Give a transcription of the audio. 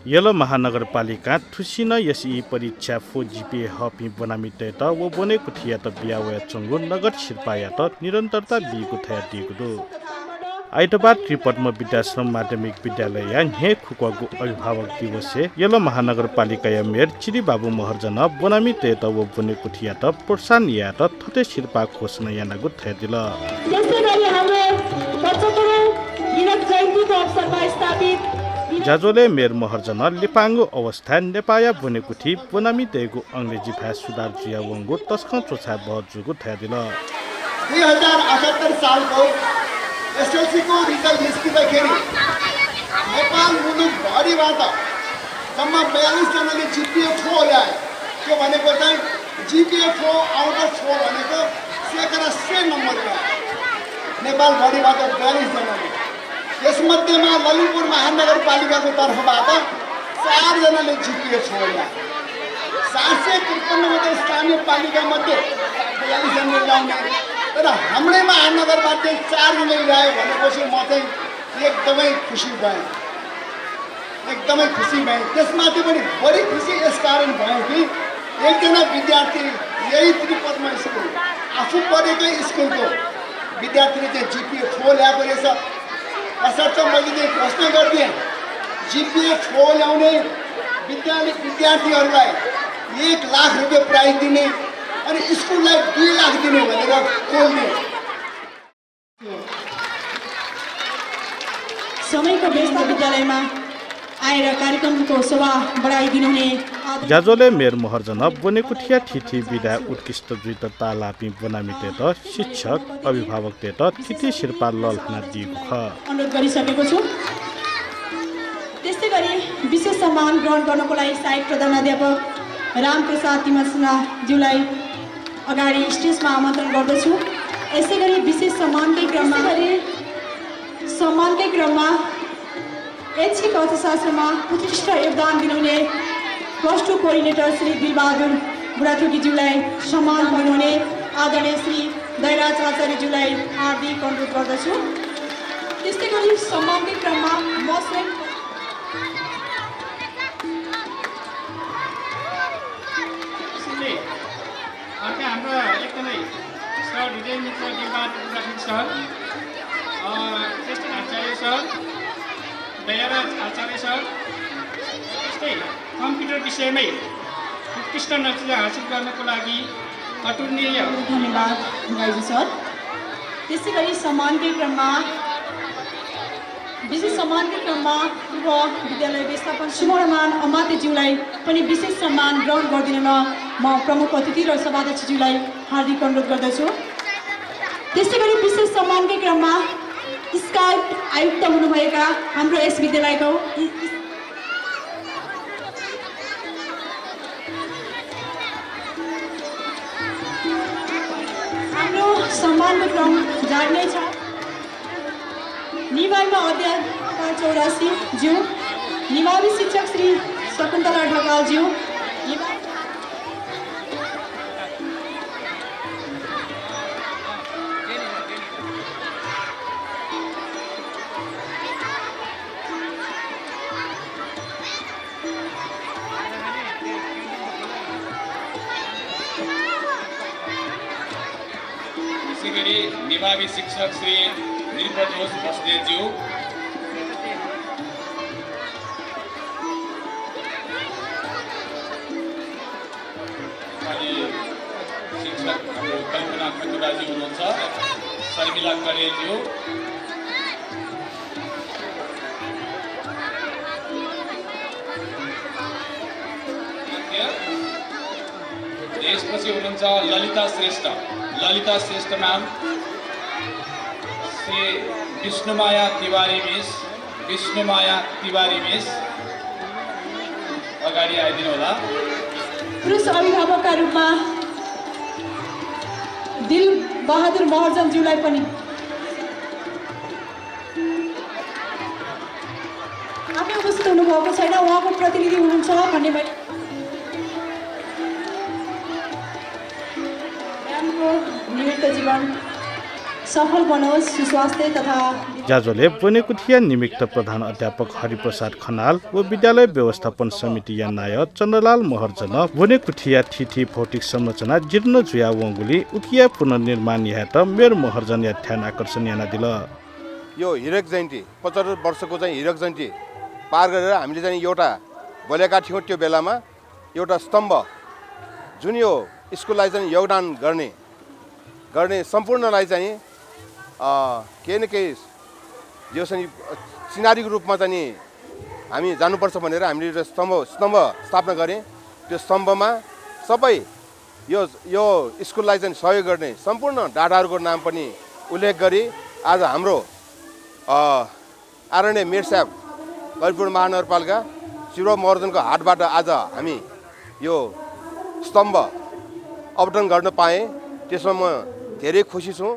Yellow महानगरपालिका थुसिन यसई परीक्षा फो जीपीए हपी बनामिते त वो बनेको थिया त बियावया चंगु नगद शिरपाया त निरन्तरता बिगु थया दिगु दु आइतबार त्रिपद्म विद्याश्रम माध्यमिक विद्यालय या हे खुकगु अभिभावक दिवसे यलो महानगरपालिका या मेयर चिरी बाबु महर्जन बनामिते त वो बनेको थिया त प्रोत्साहन या त थते शिरपा घोषणा यानागु थया दिल त्यसै गरी हाम्रो 75औं हिरक जयन्तीको अवसरमा स्थापित जाजोले मेयर महर्जन लिपाङ्गो अवस्था नेपाया बनेको थी बनामी देगु अंग्रेजी भाषा सुधार जिया वंगु तस्क चोछा बजुगु थया दिल 2078 सालको एसएलसी को रिजल्ट निस्किँदाखेरि नेपाल मुलुक भरिबाट जम्मा 42 जनाले जीपीए 4 ल्याए त्यो भनेको चाहिँ जीपीए 4 आउट अफ 4 भनेको 100 नम्बर ल्याए नेपाल भरिबाट 42 जनाले यसमध्येमा ललितपुर महानगरपालिकाको तर्फबाट 4 जनाले जीपीए 4 ल्याए 753 मध्ये स्थानीय पालिका मध्ये 42 जनाले ल्याउने तर हाम्रै महानगरबाट 4 जनाले ल्यायो भनेपछि म चाहिँ एकदमै खुसी भएँ त्यसमाथि पनि बढी खुसी यसकारण भयो कि एकजना विद्यार्थी यही त्रिपद्म स्कुल आफू पढेकै स्कुलको विद्यार्थीले चाहिँ जीपीए 4 ल्याएको रहेछ तसर्थ मैले चाहिँ प्रश्न गरिदिएँ जीपीए 4 ल्याउने विद्यार्थीहरूलाई 1 लाख रुपियाँ प्राइज दिने अनि स्कुललाई 2 लाख दिने भनेर कोल्दिए समयको व्यस्त विद्यालयमा आएर कार्यक्रमको शोभा बढाइदिनु हुने जाजोले मेयर महर्जन बनेको थिया थिथि विधा उत्कृष्ट जुइत तालापी बनामिते त शिक्षक अभिभावक ते त थिथि शिरपा ललहना दिएको ख अनुरोध गरिसकेको छु त्यस्तै गरी विशेष सम्मान ग्रहण गर्नको लागि सहायक प्रधानाध्यापक रामप्रसाद तिमसना ज्यूलाई अगाडि स्टेजमा आमन्त्रण गर्दछु यसै गरी विशेष सम्मानकै क्रममा ऐच्छिक अर्थशास्त्रमा उत्कृष्ट योगदान दिनुहुने +2 कोअर्डिनेटर श्री दिलबहादुर बुढाथोकीज्यूलाई सम्मान गर्नुहुने आदरणीय श्री दयराज आचार्यज्यूलाई हार्दिक अनुरोध गर्दछु त्यस्तै गरी सम्मानकै क्रममा म स्वयं अर्का हाम्रो एकदमै सर हृदय मित्र दिलबहादुर बुढाथोकी सर श्रेष्ठ आचार्य सर दयाराज आचार्य सर त्यस्तै कम्प्युटर विषयमै उत्कृष्ट नतिजा हासिल गर्नको लागि अतुलनीय धन्यवाद गाईजी सर त्यसै गरी विशेष सम्मानकै क्रममा पूर्व विद्यालय व्यवस्थापन सुमरमान अमात्यज्यूलाई पनि विशेष सम्मान ग्रहण गरिदिनमा म प्रमुख अतिथि र सभाध्यक्षज्यूलाई हार्दिक अनुरोध गर्दछु त्यसै गरी विशेष सम्मानकै क्रममा स्काउट आयुक्त हुनुभएका हाम्रो यस विद्यालयको हाम्रो सम्मानको क्रम जारी नै छ निवाईमा अध्यापक 84 ज्यू निवावी शिक्षक श्री शकुन्तला ढकाल ज्यू निभावी शिक्षक श्री निरप्रदोष बस्नेतज्यू अनि शिक्षक हाम्रो कल्पना खतुराजी हुनुहुन्छ शर्मिला कडेलज्यू त्यसपछि हुनुहुन्छ ललिता श्रेष्ठ म्याम श्री विष्णुमाया तिवारी मिस अगाडि आइदिनु होला पुरुष अभिभावकका रूपमा दिलबहादुर महर्जनज्यूलाई पनि आफै उपस्थित हुनुभएको छैन उहाँको प्रतिनिधि हुनुहुन्छ भन्ने मैले म्यामको निवृत्त जीवन सफल बनोस् सुस्वास्थ्य तथा जाजोले बोनेकुठिया निमित्त प्रधान अध्यापक हरिप्रसाद खनाल व विद्यालय व्यवस्थापन समिति या नायक चन्द्रलाल महर्जन बोनेकुठिया थिथि भौतिक संरचना जीर्ण जुया वंगुली उकिया पुनर्निर्माण यात मेयर महर्जन या ध्यान आकर्षण याना दिल यो हिरक जयन्ती 75 वर्षको चाहिँ हिरक जयन्ती पार गरेर हामीले चाहिँ एउटा बोलेका थियौँ त्यो बेलामा एउटा स्तम्भ जुन यो स्कुललाई चाहिँ योगदान गर्ने सम्पूर्णलाई चाहिँ केही न केही यो चाहिँ सिनारीको रूपमा चाहिँ हामी जानुपर्छ भनेर हामीले स्तम्भ स्थापना गरे त्यो स्तम्भमा सबै यो स्कुललाई चाहिँ सहयोग गर्ने सम्पूर्ण डाटाहरूको नाम पनि उल्लेख गरी आज हाम्रो आदरणीय मेयर साहब ललितपुर महानगरपालिका शिवराम महर्जनको हातबाट आज हामी यो स्तम्भ अवतरण गर्न पाएँ त्यसमा म धेरै खुसी छु।